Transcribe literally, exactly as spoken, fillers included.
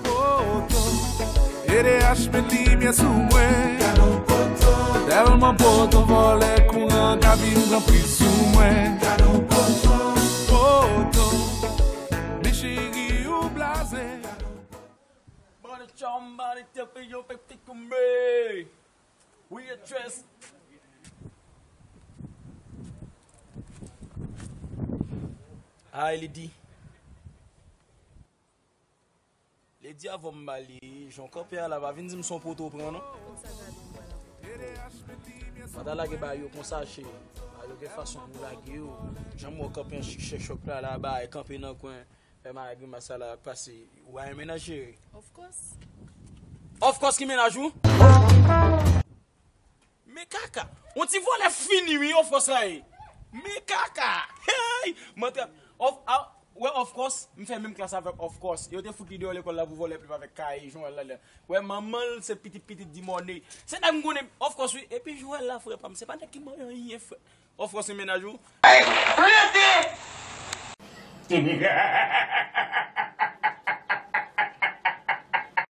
Poto, E D H met limyè sou mwen. Tèlman poto vòlè kouran ka vin pran pri sou mwen. Poto, men cheri ou blaze. Body charm, body tip, yo pe pick me. We a dress. Ay, li di. Li di avan m ba li, jan w kanpe a la, pa vin di m se yon poto w pran, non. Kòmsa gade m pral antre. Pa ta lage ba yo konsa, cheri. Ba yo gen fason pou lage yo. Jan m wè w kanpe an chik chèk chòk la, la, ba e kanpe nan kwen. Fè mare grimas sa la ap pase. Ou pa gen mennaj, cheri? Of course. Of course ki mennaj ou? Men kaka. On ti vòlè fini wi, of course la ye. Men kaka. Hey! Mwen trè of a, wè of course, m fè menm klas avèk of course. Yo te fout li deyò lekòl la pou vòlè plim avèk kaye Joel la. Wè manman l se pitit pitit Dimòne. Se nèg m konnen of course wi. Epi Joel la frè pa m, se pa nèg ki manyen anyen frè. Of course mennaj ou. Plante!